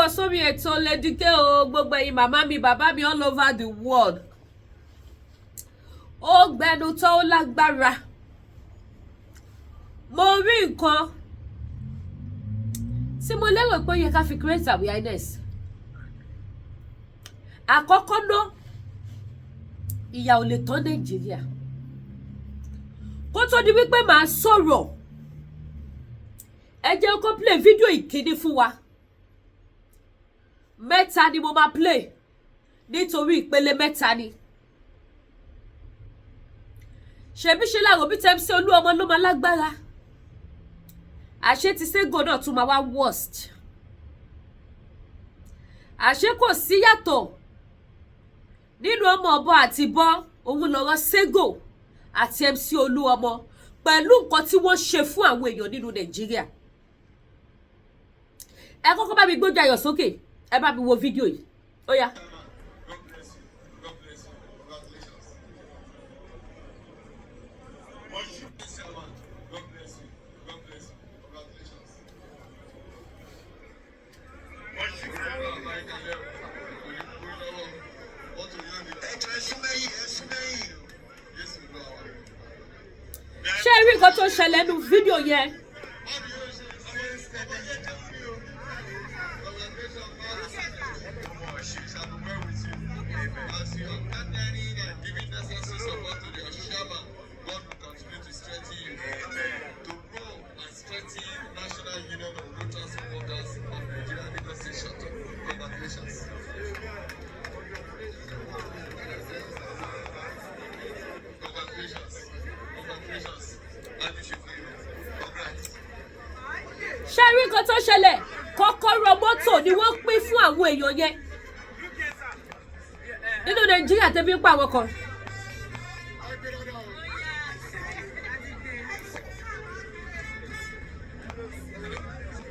Káàbọ̀ sórí ètò Lady K o. Gbogbo ẹ̀yin màmá mi, bàbá mi all over the world, ó gbẹnu tó, ó lágbára. Mo rí nǹkan tí mo lérò pé ó yẹ ká fi create awareness. Àkọ́kọ́ ná, ìyà ò lè tán Nàìjíríà. Kó tó di wípé màá sọ̀rọ̀, ẹ jẹ́ kó play fídíò ìkíní fún wa. Mẹ́ta ni mo máa play nítorí ìpele mẹ́ta ni. Ṣebí ṣe láàrọ̀ bí tẹ́mísí Olúọmọ ló máa lágbára, àṣé ti Sego náà tún máa wá worst. Àṣé kò síyàtọ̀ nínú ọmọ ọ̀bọ àti bọ́ òun lọ́rọ̀ Sego àti MC Olúọmọ pẹ̀lú nǹkan tí wọ́n ṣe fún àwọn èèyàn nínú Nàìjíríà. Ẹ kọ́kọ́ bá mi gbójú ayọ̀ sókè, ẹ bá mi wo fídíò yìí, ó yá. God bless you. God bless you. Congratulations. Chairman, God bless you. God bless you. Congratulations. Ẹ Ẹjọ, ẹ sún mẹ́yìn, ẹ sún mẹ́yìn. Ṣé ẹ rí nǹkan tó ṣẹlẹ̀ nínú fídíò yẹn? As you are partnering and giving necessary support to the Chairman, God will continue to strengthen you. To grow and strengthen National Union of Road Transport Workers of Nigeria, Lagos State Chapter. Congratulations. Congratulations. Congratulations. Congrats. Ṣé ẹ rí nǹkan tó ṣẹlẹ̀? Kọ́kọ́rọ́ mọ́tò ni wọ́n pín fún àwọn èèyàn yẹn nínú Nàìjíríà tẹ́bí ń pa àwọn kan.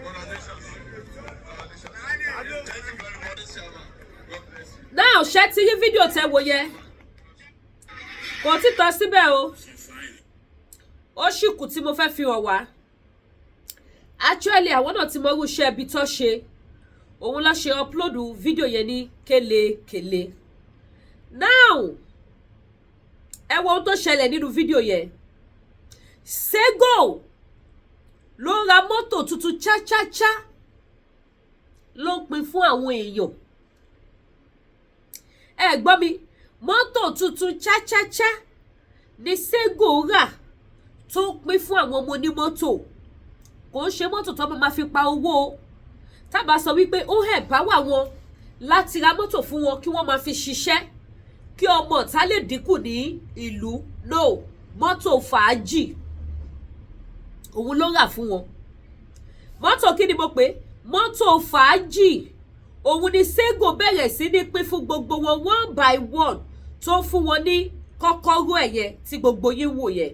Congratulations. Congratulations. Thank you very much, Chairman. God bless you. Náà ṣé ti rí fídíò tẹ wò yẹn? Kò tí tọ́ síbẹ̀ o, ó sì kù tí mo fẹ́ fi hàn wá. Actually, àwọn náà ti mọ irú iṣẹ́ ibi tó ṣe, òun ló ṣe upload fídíò yẹn ní kélekèle. Now, ẹ wo ohun tó ṣẹlẹ̀ nínú fídíò yẹn. Sego ló ra mọ́tò tuntun chácháchá, ló ń pín fún àwọn èèyàn. Ẹ gbọ́ mi, mọ́tò tuntun chácháchá ni Sego rà tó ń pín fún àwọn ọmọ onímọ́tò. Kò ń ṣe mọ́tò tó máa fi pa owó o. Tábà sọ wípé ó empower wọn láti ra mọ́tò fún wọn kí wọ́n máa fi ṣiṣẹ́, kí ọmọ ọ̀tá lè dínkù ní ìlú, no. Mọ́tò fàájì òun ló rà fún wọn. Mọ́tò kí ni mo pè? Mọ́tò fàájì òun ni Sego bẹ̀rẹ̀ sí ní pín fún gbogbo wọn one by one, tó fún wọn ní kọ́kọ́rọ́ ẹ̀yẹ tí gbogbo yín wò yẹn.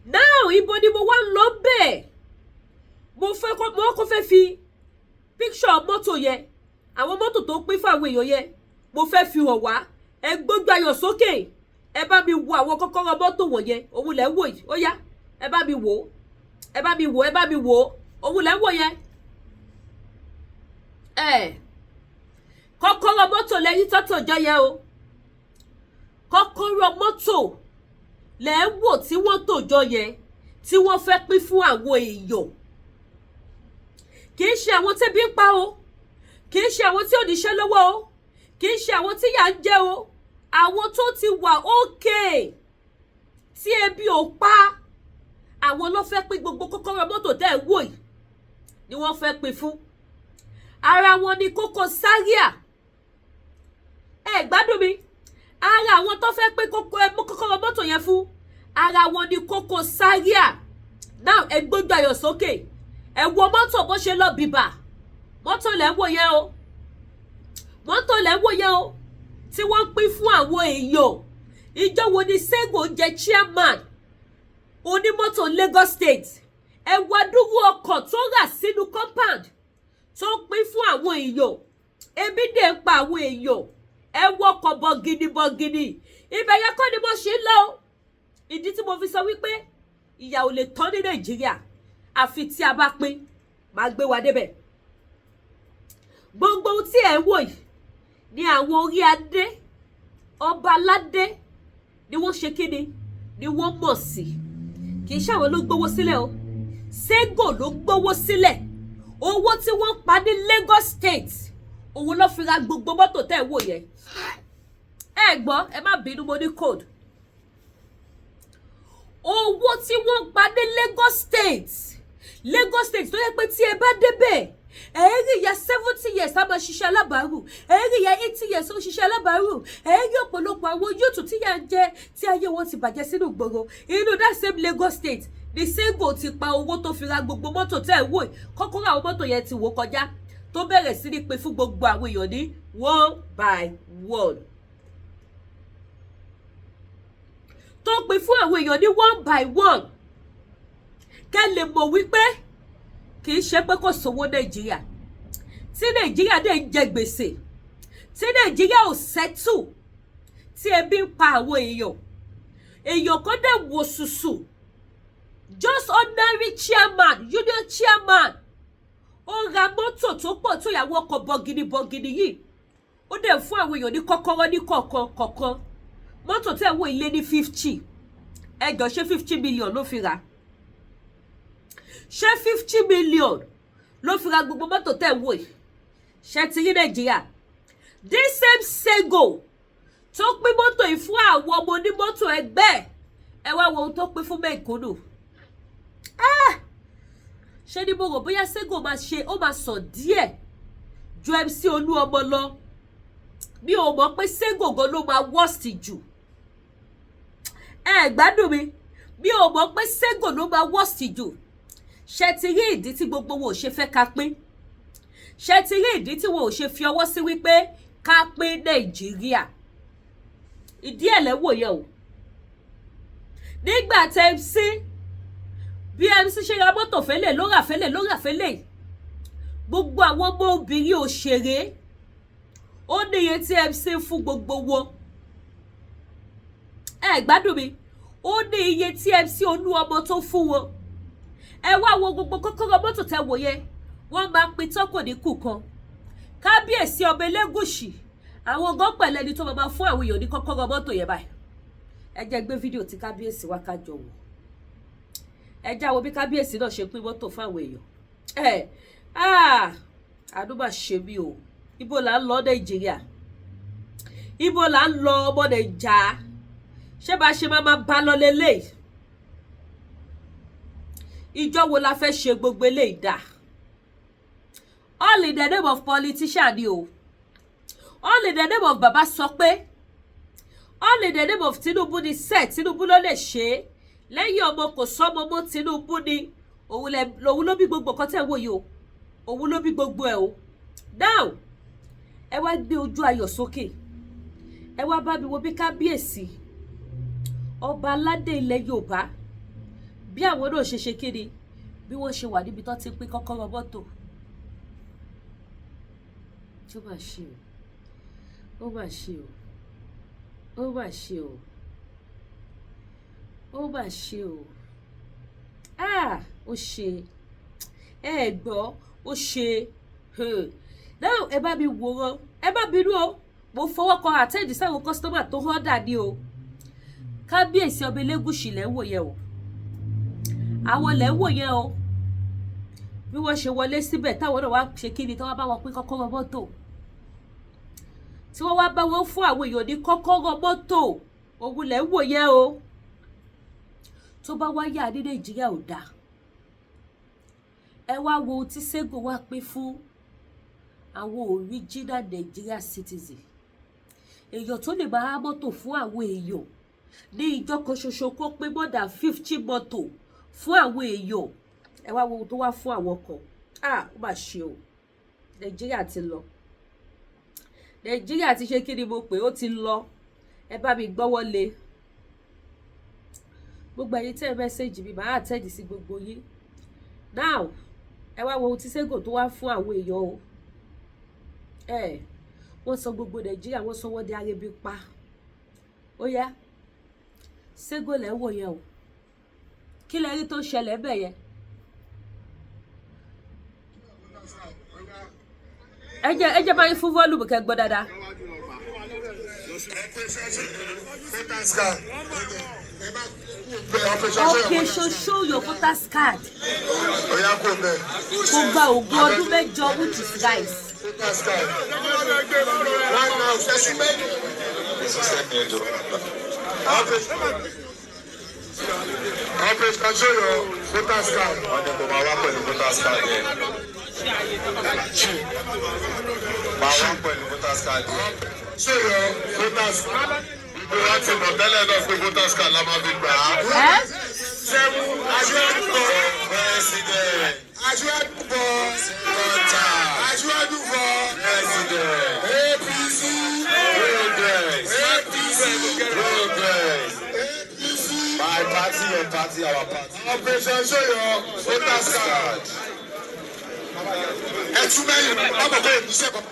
Now, ibo ni mo wá ń lọ bẹ́ẹ̀? Mo fẹ́ kọ́, mo kọ́ fẹ́ fi picture mọ́tò yẹn, àwọn mọ́tò tó pín fún àwọn èèyàn yẹn, mo fẹ́ fi hàn wá. Ẹ gbójú ayọ̀ sókè, ẹ bá mi wo àwọn kọ́kọ́rọ́ mọ́tò wọ̀nyẹn. Òun lẹ́ ń wò yìí. Ó yá, ẹ bá mi wò ó, ẹ bá mi wò ó, ẹ bá mi wò ó. Òun lẹ́ ń wò yẹn. Ẹ kọ́kọ́rọ́ mọ́tò lẹ́yìn tọ́tò jọ yẹn o. Kọ́kọ́rọ́ mọ́tò lẹ́ ń wò tí wọ́n tò jọ yẹn, tí wọ́n fẹ́ pín fún àwọn èèyàn. Kì í ṣe àwọn tẹ́bí ń pa o, kì í ṣe àwọn tí ò níṣẹ́ lọ́wọ́ o, kì í ṣe àwọn tí yà ń jẹ o. Àwọn tó ti wà ókè, tí ebi ò pa, àwọn ló fẹ́ pín gbogbo kọ́kọ́rọ́ mọ́tò tẹ́ ẹ̀ wò yìí ni wọ́n fẹ́ pín fún. Ara wọn ni Koko Zaria. Ẹ gbádùn mi, ara àwọn tó fẹ́ pín kọ́kọ́rọ́ mọ́tò yẹn fún, ara wọn ni Koko Zaria. Now, ẹ gbójú ayọ̀ sókè, ẹ wo mọ́tò bó ṣe lọ bìbà. Mọ́tò lẹ́ ń wò yẹn o, mọ́tò lẹ́ ń wò yẹn o, tí wọ́n pín fún àwọn èèyàn. Ìjọ wo ni Sego jẹ chairman onímọ́tò Lagos State? Ẹ wá dúró ọkọ̀ tó rà sínú compound tó ń pín fún àwọn èèyàn. Ebi dẹ̀ ń pa àwọn èèyàn. Ẹ wọkọ̀ bọ̀gìnì bọ̀gìnì. Ibẹ̀ yẹn kọ́ ni mo ṣe ń lọ o. Ìdí tí mo fi sọ wípé ìyà ò lè tán ní Nàìjíríà àfi tí a bá pín, máa gbé wa débẹ̀. Gbogbo ohun tí ẹ̀ ń wò yìí ni àwọn orí adé, ọba aládé ni wọ́n ṣe kíni ni wọ́n mọ̀ sí. Kì í ṣàwọn ló gbówó sílẹ̀ o, Sego ló gbówó sílẹ̀. Owó tí wọ́n pa ní Lagos State, òun ló fi ra gbogbo mọ́tò tẹ́ ẹ̀ wò yẹn. Ẹ gbọ́, ẹ má bínú, mo ní code. Owó tí wọ́n pa ní Lagos State, Lagos State tó yẹ pé tí ẹ bá débẹ̀, ẹ rí ìyá 70 years á máa ṣiṣẹ́ alábàárù, ẹ rí ìyá 80 years ó ń ṣiṣẹ́ alábàárù, ẹ rí ọ̀pọ̀lọpọ̀ àwọn youth tí yà ń jẹ, tí ayé wọn ti bàjẹ́ sínú ìgboro. Inú that same Lagos State ní Sego ti pa owó tó fi ra gbogbo mọ́tò tẹ́ ẹ̀ wò yìí. Kọ́kọ́rọ́ àwọn mọ́tò yẹn ti wò kọjá, tó bẹ̀rẹ̀ sí ní pé fún gbogbo àwọn èèyàn ní one by one, tó pín fún àwọn èèyàn ní one by one, kẹ́ lè mọ̀ wípé kì í ṣe pé kò sówó Nàìjíríà. Tí Nàìjíríà dẹ̀ ń jẹ gbèsè, tí Nàìjíríà ò settle, tí ebi ń pa àwọn èèyàn, èèyàn kan dẹ̀ wò sùsù, just ordinary chairman, union chairman, ó ra mọ́tò tó pọ̀ tó ìyàwó ọkọ̀ bọ̀gìnì bọ̀gìnì yìí, ó dẹ̀ fún àwọn èèyàn ní kọ́kọ́rọ́ ní kọ̀ọ̀kan kọ̀ọ̀kan. Mọ́tò tẹ̀ wọ ilé ní 50. Ẹjọ́, ṣé 50 million ló fi rà? Ṣé 50 million ló fi ra gbogbo mọ́tò tẹ̀ wò yìí? Ṣe ti rí Nàìjíríà? This same Sego tó pín mọ́tò yìí fún àwọn ọmọ onímọ́tò ẹgbẹ́ ẹ, wá wo ohun tó pín fún mẹ̀kúnnù. Ah! Ṣé ni mo rò bóyá Sego máa ṣe, ó máa sàn díẹ̀ ju MC Olúọmọ lọ. Mi ò mọ̀ pé Sego gan ló máa worst jù. Ẹ gbádùn mi, mi ò mọ̀ pé Sego ló máa worst jù. Ṣe ti rí ìdí tí gbogbo wọn ò ṣe fẹ́ ká pín? Ṣe ti rí ìdí tí wọn ò ṣe fi ọwọ́ sí wípé ká pín Nàìjíríà? Ìdí ẹ̀ lẹ́wọ̀ yẹn o. Nígbà tẹ MC, bí MC ṣe ra mọ́tò fẹ́lẹ̀, ló rà fẹ́lẹ̀, ló rà fẹ́lẹ̀, gbogbo àwọn ọmọ obìnrin òṣèré, ó níye tí MC fún gbogbo wọn. Ẹ gbádùn mi, ó ní iye tí MC Olúọmọ tó fún wọn. Ẹ wá wo gbogbo kọ́kọ́rọ́ mọ́tò tẹ wò yẹn, wọ́n máa pín tọ́kọ̀ ní kù kan. Kábíyèsí ọba Elégùṣì, àwọn gan pẹ̀lẹ́ ni tó máa fún àwọn èèyàn ní kọ́kọ́rọ́ mọ́tò yẹn báyìí. Ẹ jẹ́ gbé fídíò tí kábíyèsí wá kájọ wò. Ẹ já wo bí kábíyèsí náà ṣe pín mọ́tò fún àwọn èèyàn. Ẹ àánú mà ṣe mí o. Ibo là ń lọ, Nàìjíríà? Ibo là ń lọ, ọmọ Nàìjà? Ṣé bá ṣe máa máa bá lọ lélẹ́yìí? Ìjọ wo la fẹ́ ṣe gbogbo eléyìí dà? All in the name of politician ni o, all in the name of baba sọ pé, all in the name of Tinubu ni sẹ. Tinubu ló lè ṣe é, lẹ́yìn ọmọ kò sọ́mọ mọ́. Tinubu ni, òun ló bí gbogbo nǹkan tẹ̀ ń wò yìí o, òun ló bí gbogbo ẹ̀ o. Now ẹ wá gbé ojú ayọ̀ sókè, ẹ wá bá mi wo bí kábíyèsí ọba aládé ilẹ̀ Yorùbá, bí àwọn náà ṣe ṣe kéde, bí wọ́n ṣe wà níbi tó ti pín kọ́kọ́rọ́ mọ́tò. Ó mà ṣe o, ó mà ṣe o, ó mà ṣe o, ó mà ṣe o. Ah, ó ṣe, ẹ gbọ́, ó ṣe. Now ẹ bá mi wòran, ẹ má bínú o, mo fọwọ́ kan attend sáwọn customer tó order ni o. Kábíyèsí ọba Elégùṣì lẹ́ ń wò yẹn o, àwọn lẹ́ ń wò yẹn o, bí wọ́n ṣe wọlé síbẹ̀, táwọn náà wá ṣe kí ni, tí wọ́n bá wọn pín kọ́kọ́rọ́ mọ́tò, tí wọ́n wá bá wọn fún àwọn èèyàn ní kọ́kọ́rọ́ mọ́tò, òun lẹ́ ń wò yẹn o. Tó bá wá yà ní Nàìjíríà ò dáa. Ẹ wá wo ohun tí Sego wá pín fún àwọn original Nigeria citizen. Èèyàn tó lè máa mọ́tò fún àwọn èèyàn ní ìjọ kan ṣoṣo, kó pé more than 50 mọ́tò fún àwọn èèyàn, ẹ wá wo ohun tó wá fún àwọn kan. Ah, ó mà ṣe o. Nàìjíríà ti lọ, Nàìjíríà ti ṣe kí ni mo pè, ó ti lọ. Ẹ bá mi gbọ́wọ́ lé. Gbogbo ẹ̀yin tẹ́ ẹ message mi, màá attend sí gbogbo yín. Now ẹ wá wo ohun tí Sego tó wá fún àwọn èèyàn o. Ẹ wọ́n sọ gbogbo Nàìjíríà, wọ́n sọ wọ́n di arebi pa. Ó yá, Sego lẹ́ wò yẹn o. Kí lẹ rí tó ń ṣẹlẹ̀ bẹ́ẹ̀ yẹn? Ẹ jẹ́ báyìí fún volume kẹ́ gbọ́ dáadáa. Voters card. Operation Show Your Voters Card. Oya kò bẹ̀. Kó gba ogún ọdún 8, which is rice. Voters card. Right now, ṣẹ́sí mẹ́rin. Operation Show Your Voters Card. Wọ́n ní kó máa wá pẹ̀lú voters card yẹn. Máa wá pẹ̀lú voters card yẹn. Show your voters card. Gbogbo wa ti mọ̀ tẹ́lẹ̀ náà pé voters card la máa fi gbà á. Ẹ Seven, aṣíwájú for. President. Aṣíwájú for. Kọ́ńtà. Aṣíwájú for. President. APC. Progress. APC. Progress. APC. My party, your party, our party. Operation Show Your Voters Card. Ẹ tún mẹ́rin lábọ̀kọ́ ìbísẹ̀ kan.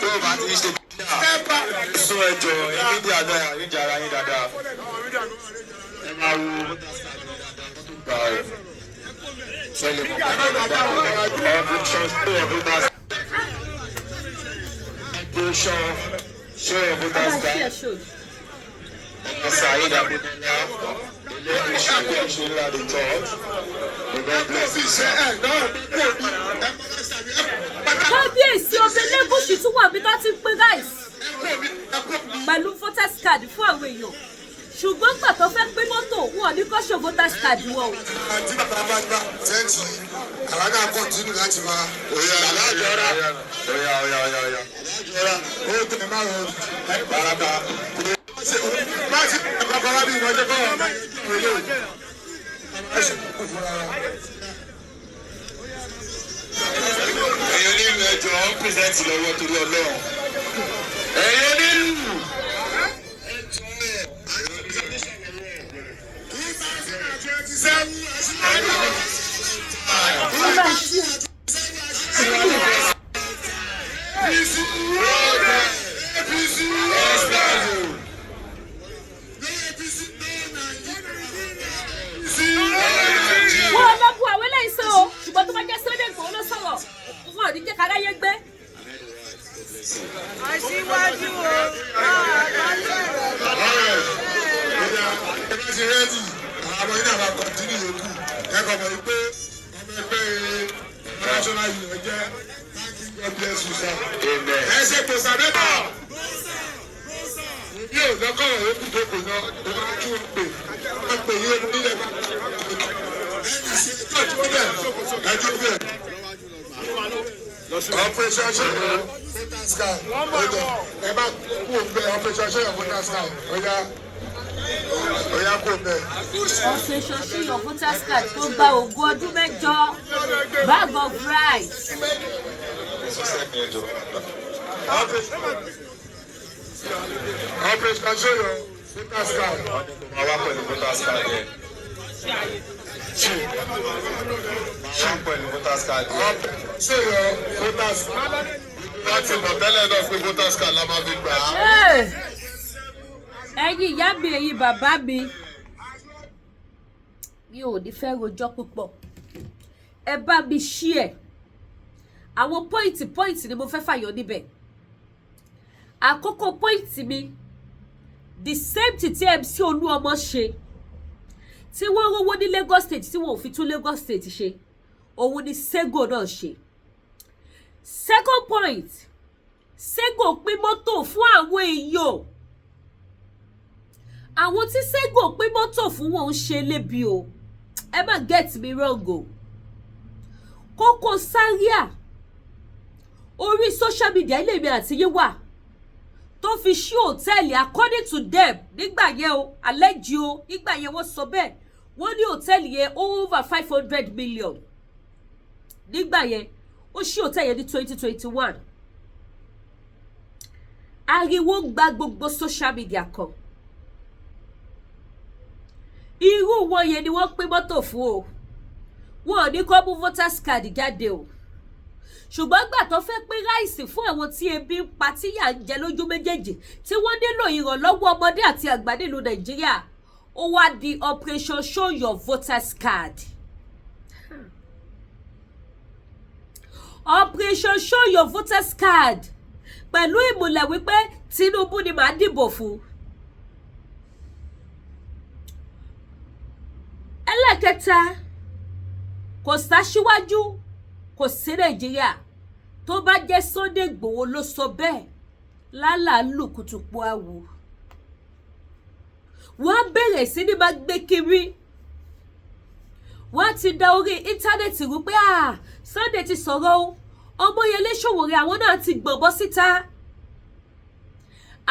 Tó o bá ti ń ṣe Ẹ bá. sún ẹjọ́ media náà arrange ara yín dáadáa. Ẹ máa wo voters card yín dáadáa kó tó gbà ọ́. Ṣé lè mọ̀ pé Operation Show Your Voters Operation Show Your Ẹ Voters bá ṣí Card. ẹ ṣòyí. Saheed Abidola, Elegushi the third. May God bless you, sir. Ẹ náà kò ní ẹ Kábíyèsí Ọba Elégùṣì tún wà bí tó ti ń pín rice kò ní ẹ kò ní. pẹ̀lú voters card fún àwọn èèyàn, ṣùgbọ́n gbà tó fẹ́ pín mọ́tò, wọn ò ní kó show voters card wọn o. Àti bàbá bá gbà tẹ́ǹtì, àwa náà continue láti máa. Oya, Alájọra. oya, oya, oya, oya. Alájọra ó tẹ̀ máa rọ. Baraka. Má ti bàbá wa bí ìnáwó kọ́ ọ̀rọ̀ ìwé ẹ ṣe kú fúnra wa. Ẹ̀yin onílù, ẹjọ́ ń present lọ́wọ́ torí Ọlọ́run. Ẹ̀yin onílù. Ẹjọ́ ẹ̀. 27. Ẹ bá ṣí ẹ. APC. APC. APC. Wọn lọ bu àwọn eléyìí sọ o, ṣùgbọ́n tó bá jẹ́ Sunday Igboho ló sọ̀rọ̀, wọn ò ní jẹ́ káráyé gbé. Aṣíwájú o, máa bá sọ̀rọ̀. Ẹ bá ti ready, àwọn ọmọ yìí náà máa continue yòókù. Ẹ kọ̀ mọ̀ wípé ọmọ ẹgbẹ́ national union jẹ́. Thank you, God bless you, sir. Amen. Ẹ ṣe kò sàbẹ́bọ̀. Mi ò lọ́kọ̀rọ̀ yòókù tó kò náà, ó máa kí wọn pè. Wọ́n pè yí omi nílẹ̀ bá. Ẹni ṣe ẹjọ́ bẹ̀, ẹjọ́ bẹ̀. Operation Show Your Voters Card. Ẹ bá kú òun bẹ́ẹ̀, Operation Show Your Voters Card. Ọ̀ya ọ̀ya kú òun bẹ́ẹ̀. Operation Show Your Voters Card tó gba ogún ọdún 8, bag of rice. Operation Show Your Voters Card. Máa wá pẹ̀lú voters card yẹn. Máa wá pẹ̀lú voters card yẹn. Show your voters card. Láti mọ̀ tẹ́lẹ̀ náà pé voters card la máa fi gbà á. Hey! Ẹ̀yin ìyá mi, ẹ̀yin bàbá mi, mi ò ní fẹ́ rojọ́ púpọ̀. Ẹ bá mi share. Àwọn point point ni mo fẹ́ fàyọ níbẹ̀. Àkọ́kọ́ point mi, the same thing tí MC Olúọmọ ṣe tí wọ́n rówó ní Lagos State tí wọ́n ò fi tún Lagos State ṣe, òun ni Sego náà ṣe. Second point, Sego pín mọ́tò fún àwọn èèyàn. Àwọn tí Sego pín mọ́tò fún wọn ń ṣe lébi o, ẹ má get me wrong o. Koko Zaria orí social media ilé mi àti yín wà tó fi ṣí hòtẹ́ẹ̀lì, according to them nígbà yẹn o, àlẹ́jì o, nígbà yẹn wọ́n sọ bẹ́ẹ̀, wọ́n ní hòtẹ́ẹ̀lì yẹn over 500 million nígbà yẹn. Ó ṣí hòtẹ́ẹ̀lì yẹn ní 2021. Ariwo gba gbogbo social media kan. Irú wọn yẹn ni wọ́n pín mọ́tò fún o. Wọn ò ní kó mú voters card jáde o, ṣùgbọ́n gbà tó fẹ́ pín rice fún àwọn tí ebi ń pa, tí yà ń jẹ lójú méjèèjì, tí wọ́n nílò ìrànlọ́wọ́ ọmọdé àti àgbà nílùú Nàìjíríà, ó wá di Operation Show Your Voters Card. Operation Show Your Voters Card pẹ̀lú ìmùlẹ̀ wípé Tinubu ni màá dìbò fún. Ẹlẹ́kẹta, kò sáṣíwájú, kò sí Nàìjíríà. Tó bá jẹ́ Sunday Igboho ló sọ bẹ́ẹ̀, lálàálù kùtùpọ̀ àwò, wọ́n á bẹ̀rẹ̀ sí ní máa gbé kiri. Wọ́n á ti da orí íńtánẹ́ẹ̀tì rú pé, "Ah, Sunday ti sọ̀rọ̀ o." Ọmọyẹlé Sowore, àwọn náà ti gbọ̀n bọ́ síta.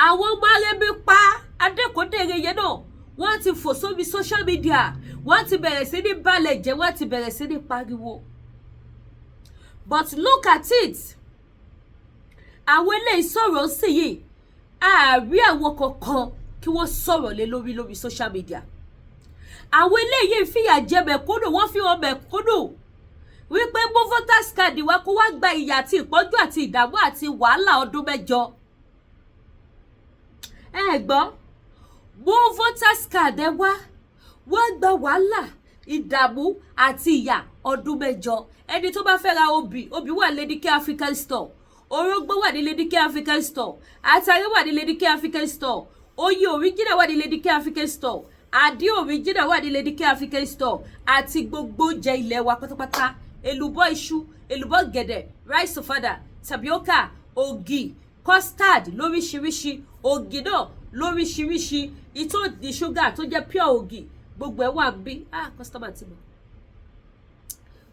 Àwọn ọmọ arẹbí pa adẹ́kọ̀ọ́dẹ́rẹ́ yẹn náà, wọ́n ti fò sórí social media, wọ́n ti bẹ̀rẹ̀ sí ní balẹ̀ jẹ́, wọ́n ti bẹ̀rẹ̀ sí ní pariwo. But look at it, àwọn eléyìí sọ̀rọ̀ sí yìí, àárí àwọn kankan kí wọ́n sọ̀rọ̀ lé lórí social media. Àwọn eléyìí fìyà jẹ mẹ̀kúnnù, wọ́n fi hàn mẹ̀kúnnù wípé mú voters card wá, kó wá gba ìyà àti ìpọ́njú àti ìdààmú àti wàhálà ọdún 8. Ẹ gbọ́, mú voters card ẹ wá, wọ́n gba wàhálà, ìdààmú àti ìyà ọdún 8. Ẹni tó bá fẹ́ ra obì, obì wà Lady K African Store, orógbó wà ní Lady K African Store, àtàrí wà ní Lady K African Store, oyin original wà ní Lady K African Store, àdí original wà ní Lady K African Store, àti gbogbo oúnjẹ ilé wa pátápátá: èlùbọ́ iṣu, èlùbọ́ gẹ̀dẹ̀, rice ọ̀fadà, tapioca, ògì, custard lóríṣiríṣi, ògì náà lóríṣiríṣi, ìtò ní ṣúgà tó jẹ́ pure ògì, gbogbo ẹ̀ wà ń bí. Ah, customer ti mọ̀.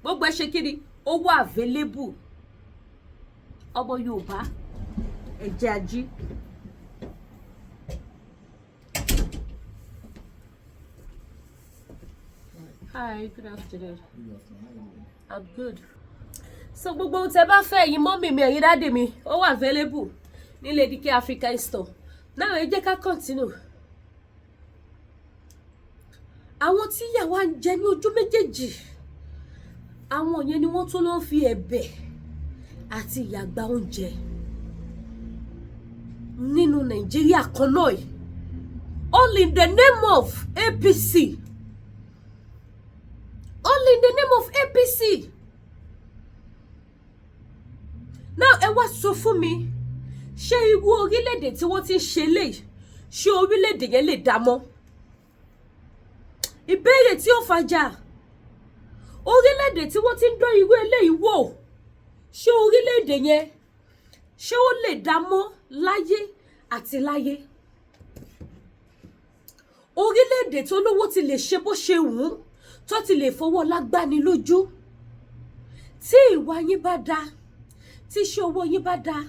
Gbogbo ẹ̀ ṣe kí ni, ó wà available. Ọmọ Yorùbá, ẹ jẹ́ a jí. Hi, good afternoon. I'm good. So gbogbo ohun tẹ́ bá fẹ́, ẹ̀yin mummy mi, ẹ̀yin daddy mi, ó wà available ní Lady K African Store. Now, ẹ jẹ́ ká continue. Àwọn tí ìyà wa ń jẹ ní ojú méjèèjì, àwọn yẹn ni wọ́n tún lọ ń fi ẹ̀bẹ̀ àti ìyà gba oúnjẹ nínú Nàìjíríà kan náà yìí, all in the name of APC, all in the name of APC. Now, ẹ wá sọ fún mi, ṣé irú orílẹ̀-èdè tí wọ́n ti ń ṣe léyìí, ṣé orílẹ̀-èdè yẹn lè dá mọ́? Ìbéèrè tí ó fàjà. Orílẹ̀-èdè tí wọ́n ti ń dán irú eléyìí wò, ṣé orílẹ̀-èdè yẹn, ṣé ó lè dá mọ́ láyé àti láyé? Orílẹ̀-èdè tó lówó ti lè ṣe bó ṣe wù ú, tó ti lè fọwọ́ lágbáni lójú. Tí ìwà yín bá dáa, tí iṣẹ́ owó yín bá dáa,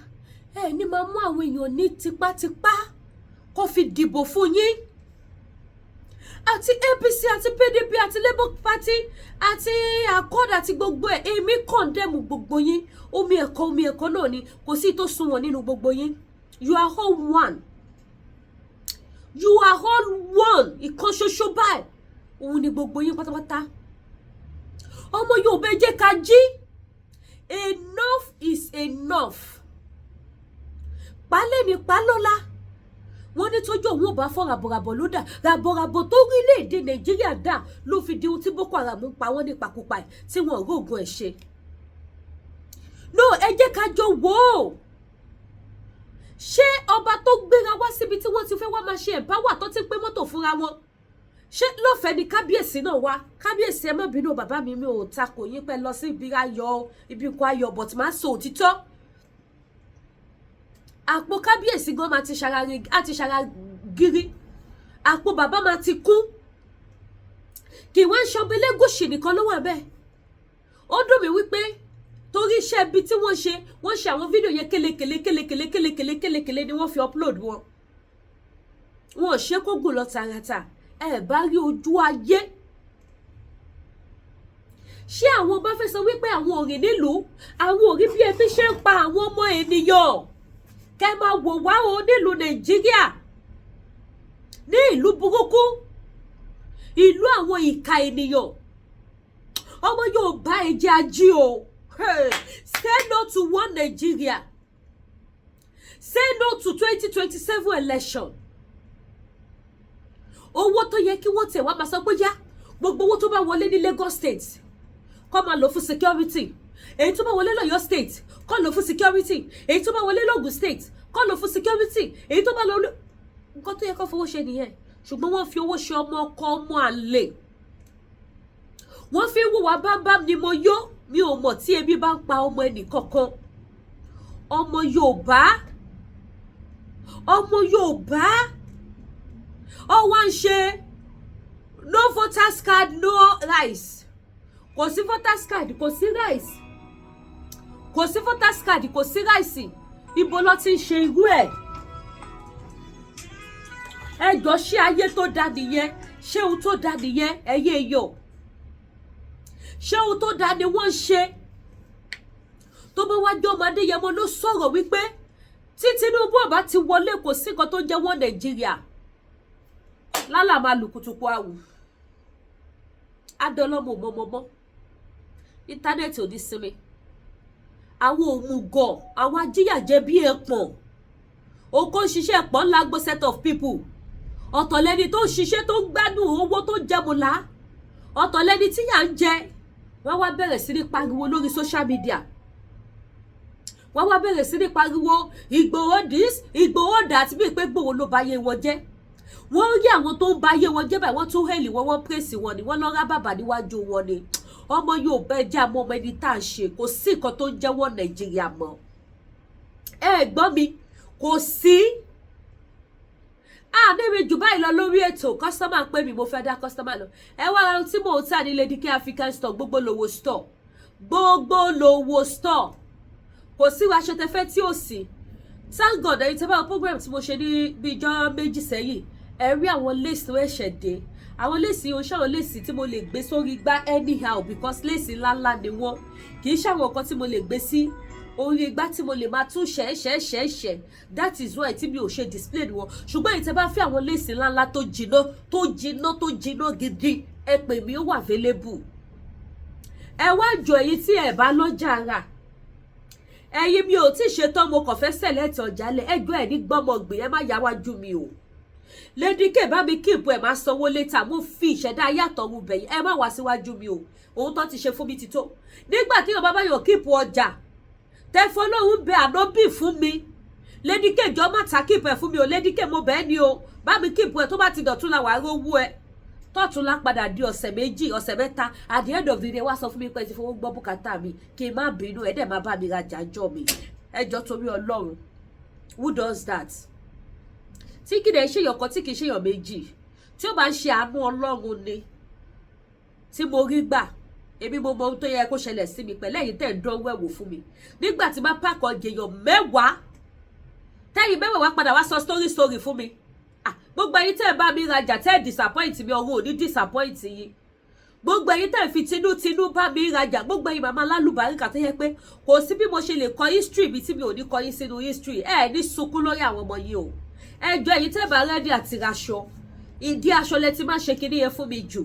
ẹ ní máa mú àwọn èèyàn ní tipátipá kó fi dìbò fún yín. Àti APC àti PDP àti Labour Party àti Accord àti gbogbo ẹ̀, èmi condemn gbogbo yín. Omi ẹ̀kọ́, omi ẹ̀kọ́ náà ni, kò sí tó sunwọ̀n nínú gbogbo yín. You are all one, you are all one. Ìkan ṣoṣo báyìí òun ni gbogbo yín pátápátá. Ọmọ Yorùbá, ẹ jẹ́ ká jí. Enough is enough. Pálẹ̀ ní pálọ́lá, wọ́n ní tójú òun ò bá fọ́, ràbọ̀ràbọ̀ ló dà. Ràbọ̀ràbọ̀ tó orílẹ̀-èdè Nàìjíríà dà ló fi di ohun tí Boko Haram ń pa wọ́n nípakúpa ẹ̀ tí wọ́n rógun ẹ̀ ṣe. No, ẹ jẹ́ ká jọ wò ó. Ṣé ọba tó gbéra wá síbi tí wọ́n ti fẹ́ wá máa ṣe empower, tó ti pé mọ́tò fúnra wọn, ṣé lọ́fẹ̀ẹ́ ni kábíyèsí náà wá? Kábíyèsí, ẹ má bínú, bàbá mi, mi ò takò yín pẹ́ lọ sí ibi ayọ̀, ibi nǹkan ayọ̀, but máa sọ òtítọ́. Àpò kábíyèsí gan máa ti ṣara, á ti ṣara gírí, àpò bàbá máa ti kún. Kì í wá ń ṣọba Elégùṣì nìkan ló wà bẹ́ẹ̀. Ó dùn mí wípé torí iṣẹ́ ibi tí wọ́n ṣe, wọ́n ṣe àwọn fídíò yẹn kélekèlé kélekèlé kélekèlé kélekèlé ni wọ́n fi upload wọn. Wọn ò ṣe kó gùn lọ tààràtà. Ẹ bá rí ojú ayé, ṣé àwọn ọba fẹ́ sọ wípé àwọn òrìn nílùú, àwọn òrí bí ebi ṣe ń pa àwọn ọmọ ènìyàn? Kẹ́ máa wò wá o nílùú Nàìjíríà, ní ìlú burúkú, ìlú àwọn ìka ènìyàn. Ọmọ Yorùbá, ẹ jẹ́ a jí o. Say no to one Nigeria. Say no to 2027 election. Owó tó yẹ kí wọ́n tẹ̀ wá máa sọ pé yá, gbogbo owó tó bá wọlé ní Lagos State, kó máa lò fún security. Èyí tó bá wọlé lọ́yọ́ State, kọ́ lò fún security. Èyí tó bá wọlé lọ́gùn State, kọ́ lò fún security. Èyí tó bá lọ, nǹkan tó yẹ kó fowó ṣe nìyẹn. Ṣùgbọ́n wọ́n fi owó ṣe ọmọ ọkọ, ọmọ àlè. Wọ́n fi ń wùwà bámbám ni mo yó. Mi ò mọ̀ tí ebi bá ń pa ọmọ ẹnì kankan. Ọmọ Yorùbá, ọmọ Yorùbá, ọ wá ń ṣe no voters card, no rice. Kò sí voters card, kò sí rice. Kò sí voters card, kò sí rice. Ibo ló ti ń ṣe irú ẹ̀? Ẹ jọ, ṣé ayé tó da nìyẹn? Ṣé ohun tó da nìyẹn? Ẹyẹ yọ, ṣé ohun tó da ni wọ́n ń ṣe? Tó bá wá jẹ́ ọmọ Adéyẹmọ ló sọ̀rọ̀ wípé tí Tinubu ọba ti wọlé, kò sí nǹkan tó jẹ́ wọ́n Nàìjíríà lálà máa lùkùtùkù àwù adọlọmọ mọmọmọ. Internet ò ní sinmi. Àwọn òmùgọ̀, àwọn ajíyàjẹ bíi ẹpọ̀n oko ń ṣiṣẹ́ pọ̀ ńlá gbó set of people. Ọ̀tọ̀ lẹni tó ń ṣiṣẹ́, tó ń gbádùn owó, tó ń jẹmùlá. Ọ̀tọ̀ lẹni tí yà ń jẹ. Wọ́n wá bẹ̀rẹ̀ sí ní pariwo lórí social media. Wọ́n wá bẹ̀rẹ̀ sí ní pariwo Ìgbòho this, Ìgbòho that, bíi pé Ìgbòho ló ba ayé wọn jẹ́. Wọ́n rí àwọn tó ń ba ayé wọn jẹ́ báyìí, wọ́n tún hail wọn, wọ́n praise wọn ni, wọ́n lọ́ rá bàbà níwájú wọn ni. Ọmọ yóò bẹ jẹ́ àmọ́ ọmọ ẹni tá à ń ṣe. Kò sí nǹkan tó ń jẹ́wọ́ Nàìjíríà mọ́. Ẹ gbọ́ mi, kò sí àdébí jù báyìí lọ lórí ètò. Customer pé mi, mo fẹ́ dá customer lọ. Ẹ wá ara tí mò ń tà ní Lady K African Store. Gbogbo lówó store, gbogbo lówó store. Kò sí aṣọ tẹfẹ́ tí ò sí. Thank God, ẹ̀yin tẹ́ bá wọ program tí mo ṣe ní bíi ijọ́ 2 sẹ́yìn, ẹ rí àwọn lace tó ẹ̀ṣẹ̀ dé. Àwọn lace yìí, oṣù àwọn lace tí mo lè gbé sórí igbá anyhow, because lace ńláńlá ni wọ́n. Kì í ṣàwọn nǹkan tí mo lè gbé sí orí igbá tí mo lè máa tún ṣẹ́ṣẹ́ṣẹ́ṣẹ́. That is why tí mi ò ṣe display wọn. Ṣùgbọ́n èyí tẹ́ bá fẹ́ àwọn lace ńláńlá tó jiná, tó jiná, tó jiná gidi, ẹ pè mí, ó wà available. Ẹ wá jọ, èyí tí ẹ bá lọ́jà rà, ẹ̀yin, mi ò tí ì ṣetán, mo kàn fẹ́ select ọjà lẹ̀. Ẹjọ́ ẹ̀ ní gbọ́mọgbìn, ẹ má yá wájú mi o. Lady K, bá mi keep ẹ̀, máa sanwó later. Mo fi ìṣẹ̀dá ayé àtọ̀run bẹ̀yìn, ẹ má wá síwájú mi o. Òun tó ti ṣe fún mi ti tó. Nígbà tí yorùbá bá yàn keep ọjà tẹfọ́ lóhùn bẹ ànábì fún mi. Lady K, jọ, má ta, keep ẹ̀ fún mi o. Lady K, mo bẹ́ẹ̀ ni o, bá mi keep ẹ̀. Tó bá ti dọ̀tún la, wàá rówó ẹ. Tọ́tún la padà di ọ̀sẹ̀ 2, ọ̀sẹ̀ 3. At the end of the day, wá sọ fún mi pé ẹ ti fowó gbọ́ bùkátà mi, kí n má bínú, ẹ dẹ̀ má bá mi rajà jọ mi. Ẹ jọ, torí Ọlọ́run, who does that? Tí kì í ṣèyàn kan, tí kì í ṣèyàn méjì, tí ó bá ń ṣe àánú Ọlọ́run ni tí mo rí gbà. Èmi mo mọ ohun tó yẹ kó ṣẹlẹ̀ sí mi pẹ̀lú ẹ̀yin tẹ̀ ń dánwó ẹ̀wò fún mi. Nígbà tí bá pàkọ́ jèèyàn 10, tẹ́yìn 10 wá padà wá sọ story story fún mi. Ah, gbogbo ẹ̀yin tẹ́ ẹ bá mi rajà, tẹ́ ẹ disappoint mi, ọ̀run ò ní disappoint yín. Gbogbo ẹ̀yin tẹ́ ẹ fi tinútinú bá mi rajà, gbogbo ẹ̀yin màmá lálùbáríkà tó yẹ pé kò sí bí mo ṣe lè kọ history mi tí mi ò ní kọ yín sínú history, ẹ ní sunkún lórí àwọn ọmọ yìí o. Ẹ jọ, ẹ̀yin tẹ́ bá ready àti raṣọ, ìdí aṣọ lẹ ti má ṣe kinní yẹn fún mi jù.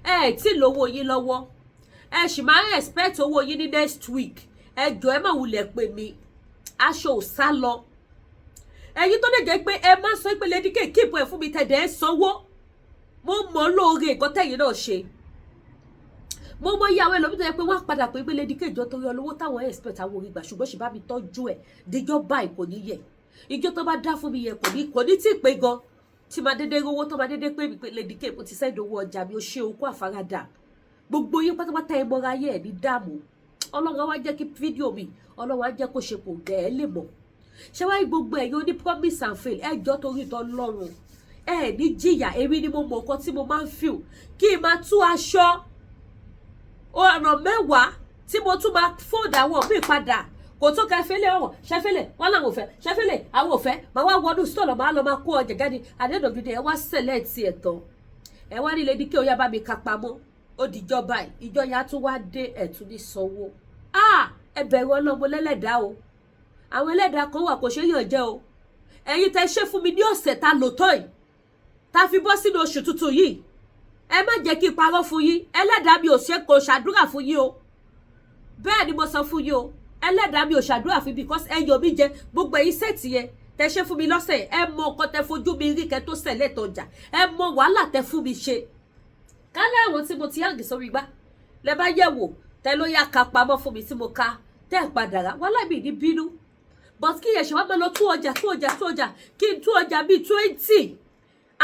Ẹ tí lówó yín lọ́wọ́, ẹ sì máa ń expect owó yín ní next week. Ẹ jọ, ẹ má wulẹ̀ pè mí, aṣọ ò sá lọ. Ẹ̀yin tó lè jẹ́ pé ẹ má sọ pé Lady K, keep ẹ̀ fún mi, tẹ̀dẹ̀ ẹ sanwó, mo mọ̀ lóore nǹkan tẹ̀yin náà ṣe. Mo mọ iye àwọn ẹlòmíì tó yẹ pé wọ́n á padà pé Lady K, jọ, torí olówó táwọn expect, àwọn orí gbà, ṣùgbọ́n ṣì bá mi tọ́jú ẹ̀ díjọ́ báyìí, kò ní yẹ. Ìjọ tó bá dá fún mi yẹn, kò ní tí ì pé gan tí máa dédé rówó, tó máa dédé pé mi pé Lady K, mo ti send owó ọjà mi, ó ṣe okú àfaradà. Gbogbo yín pátápátá, ẹ mọ́ra ayé ẹ̀ ní dààmú. Ọlọ́run á wá jẹ́ kí fídíò mi, Ọlọ́run á jẹ́ kó ṣe kò gẹ̀ ẹ́ lè mọ̀. Ṣé wáyé gbogbo ẹ̀yin oní promise and fail, ẹ jọ, torí tọ́ lọ́rùn, ẹ ní jìyà. Èmi ni mo mọ̀ nǹkan tí mo máa ń feel kí n máa tú aṣọ ọ̀nà 10 tí mo tún máa fold àwọn míì padà. Kò tó kẹfẹ́lẹ́ ọ̀wọ̀ ṣẹfẹ́lẹ̀ wọn làwọn ò fẹ́ ṣẹfẹ́lẹ̀, àwọn ò fẹ́. Máa wá wọnú store, máa lọ máa kó ọjà jáde. At the end of the day, ẹ wá select ẹ̀ tán, ẹ wá nílé ní kí ó yá bá mi ka pamọ́, ó dìjọ́ báyìí. Ìjọ yẹn á tún wá dé, ẹ̀ tún ní sanwó. Ah, ẹ bẹ̀rù ọlọ́mọ lẹ́lẹ́dàá o. Àwọn ẹlẹ́dàá kan wà, kò ṣe é yàn jẹ o. Ẹ̀yin tẹ́ ṣe fún mi ní ọ̀sẹ̀ ta lò tán yìí, ta fi bọ́ sínú oṣù tuntun yìí, ẹ má jẹ́ kí n parọ́ fún yín, ẹlẹ́dàá mi ò ṣe kò ṣàdúrà fún yín o. Bẹ́ẹ̀ ni mo sọ fún yín o, ẹlẹ́dàá mi ò ṣàdúrà fún mi, because ẹ yọ mí jẹ. Gbogbo ẹ̀yin set yẹn tẹ́ ṣe fún mi lọ́sẹ̀, ẹ mọ nǹkan tẹ́ fojú mi rí kẹ́ tó select ọjà, ẹ mọ wàhálà tẹ́ fún mi ṣe. Kálẹ̀ àwọn tí mo ti hang sórí igbá lẹ bá yẹ̀ wò, tẹ́ Tẹ́ ló yá ka pamọ́ fún mi tí mo ká, tẹ́ ẹ̀ padà rà wàhálà mi ní bínú. But kí ẹ̀ṣẹ̀ wá máa lọ tú ọjà, tú ọjà, tú ọjà, kí n tú ọjà bíi 20,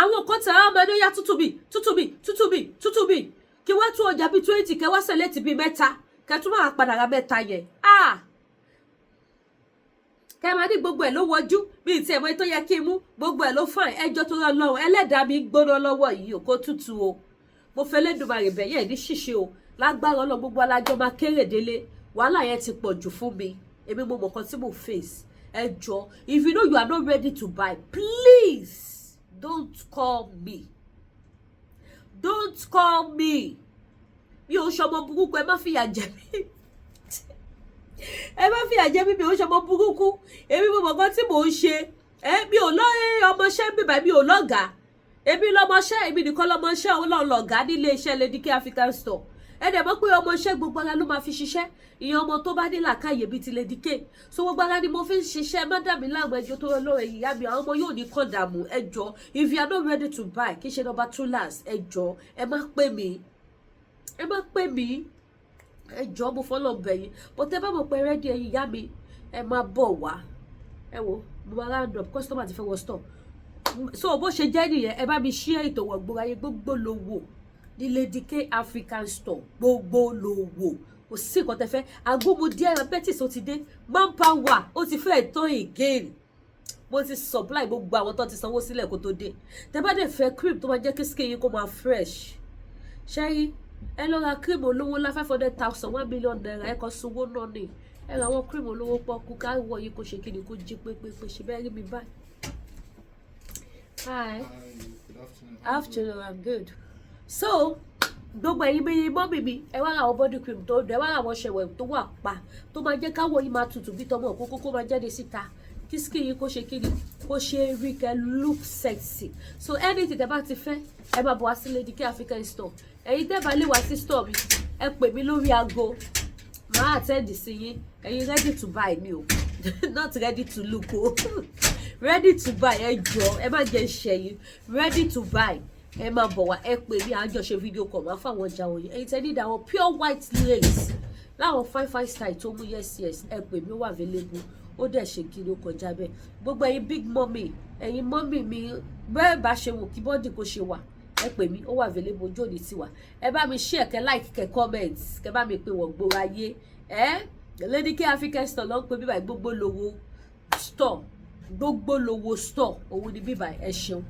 àwọn kan tẹ̀ á máa ní ó yá, tútù mi, tútù mi, tútù mi, tútù mi, kí wá tú ọjà bíi 20, kẹ́ wá select bíi mẹ́ta, kẹ́ tún máa padà ra mẹ́ta yẹn. Ah, kẹ́ máa ní gbogbo ẹ̀ ló wọjú bíi tí ẹ̀mọ́ tó yẹ kí n mú, gbogbo ẹ̀ ló fine. Ẹjọ́ tó lọ lọ́wọ́ ẹlẹ́dàá mi gbóná lọ́wọ́ yìí ò kó tútù o. Mo fẹ́ lẹ́dùnmarè bẹ̀yẹ̀ ní ṣíṣe o. Lágbára ọlọ́, gbogbo alájọ máa kéré délé. Wàhálà yẹn ti pọ̀ jù fún mi. Èmi mo mọ̀ kan tí mo face. Ẹ jọ, if you know you are not ready to buy, please don't call me, don't call me. Mi ò ṣọmọ burúkú, ẹ má fìyà jẹ mí, ẹ má fìyà jẹ mí. Mi ò ṣọmọ burúkú. Èmi mo mọ̀ kan tí mò ń ṣe. Ẹ mi ò lọ ọmọọṣẹ́ bíbá, mi ò lọ́gàá. Èmi lọmọṣẹ́, èmi nìkan lọmọṣẹ́. Òun lọ lọ̀gá nílé iṣẹ́ Lady K African Store. Ẹ dẹ̀ mọ̀ pé ọmọọṣẹ́, gbogbo ara ló máa fi ṣiṣẹ́. Ìyẹn ọmọ tó bá ní làákàyè bíi ti Lady K. So gbogbo ara ni mo fi ń ṣiṣẹ́. Má dà mí láàmú, ẹjọ́ tó lọ́rọ̀. Ẹ̀yìn ìyá mi, àwọn ọmọ yóò ní kàn dààmú. Ẹjọ́, if you are not ready to buy, kí ṣe number two last. Ẹjọ́, ẹ má pè mí, ẹ má pè mí. Ẹjọ́, mo fọlọ́ bẹ̀ yín. But ẹ bá mọ̀ pé ready, ẹ̀yin ìyá mi, ẹ máa bọ̀ wá. Ẹ wo, mo máa round up, customer ti fẹ́ wọ store. So bó ṣe jẹ́ nìyẹn. Ẹ bá mi share ètò wọ̀gbọ́n ayé. Gbogbo lówó ní Lady K African Store, gbogbo lówó, kò sí nǹkan tẹ́ fẹ́. Agúnmu diabetes, ó ti dé. Manpower, ó ti fẹ́ tán again. Mo ti supply gbogbo àwọn tó ti sanwó sílẹ̀ kó tó dé. Tẹ́ bá dẹ̀ fẹ́ cream tó máa jẹ́ kí skin yín kó máa fresh, ṣẹ́yìn ẹ lọ ra cream olówó ńlá, 500,000, ₦1 million. Ẹ kàn sanwó náà ni. Ẹ ra àwọn cream olówó pọ́kú, káwọ́ yìí kó ṣe kí ni, kó jí pépépé. Ṣe bẹ́ẹ̀ rí mi báyìí. Hi. Hi, good afternoon. Afternoon, I'm good. So gbogbo ẹ̀yin mi, mummy mi, ẹ wá ra àwọn body cream tó dùn, ẹ wá ra àwọn ṣẹ̀wẹ̀ tó wà pa, tó máa jẹ́ káwọ́ yìí máa tutù bí tọmọ òkókó, kó máa jáde síta, kí skin yìí kó ṣe kí ni, kó ṣe rí, kẹ́ look sexy. So anything tẹ́ bá ti fẹ́, ẹ máa bọ̀ wá sí Lady K African Store. Ẹ̀yin tẹ́ bá lè wá sí store mi, ẹ pè mí lórí aago, màá attend sí yín. Ẹ̀yin ready to buy mi o, not ready to look o, ready to buy. Ẹ jọ, ẹ má jẹ́ ṣẹ̀yìn. Ready to buy, ẹ máa bọ̀ wá, ẹ pè mí, àjọṣe video call, máa fáwọn ọjà wọ̀nyí. Ẹ̀yin tẹ́ need àwọn pure white lace láwọn fine fine style tó mú yes, ẹ pè mí, ó wà available. Ó dẹ̀ ṣe kí ló kọjá bẹ́ẹ̀. Gbogbo ẹ̀yin big mummy, ẹ̀yin mummy mi, bẹ́ẹ̀ bá ṣe wò kí body kò ṣe wà, ẹ pè mí, ó wà available. Ojú òní tiwa. Ẹ bá mi share, kẹ́ like, kẹ́ comment, kẹ́ bá mi pè wọ́n gbòòrò ayé. Ẹ Lady K African Store ló ń pè bíbá. Gbogbo lówó store, gbogbo lówó store, òun ni bíbá. Ẹ ṣeun.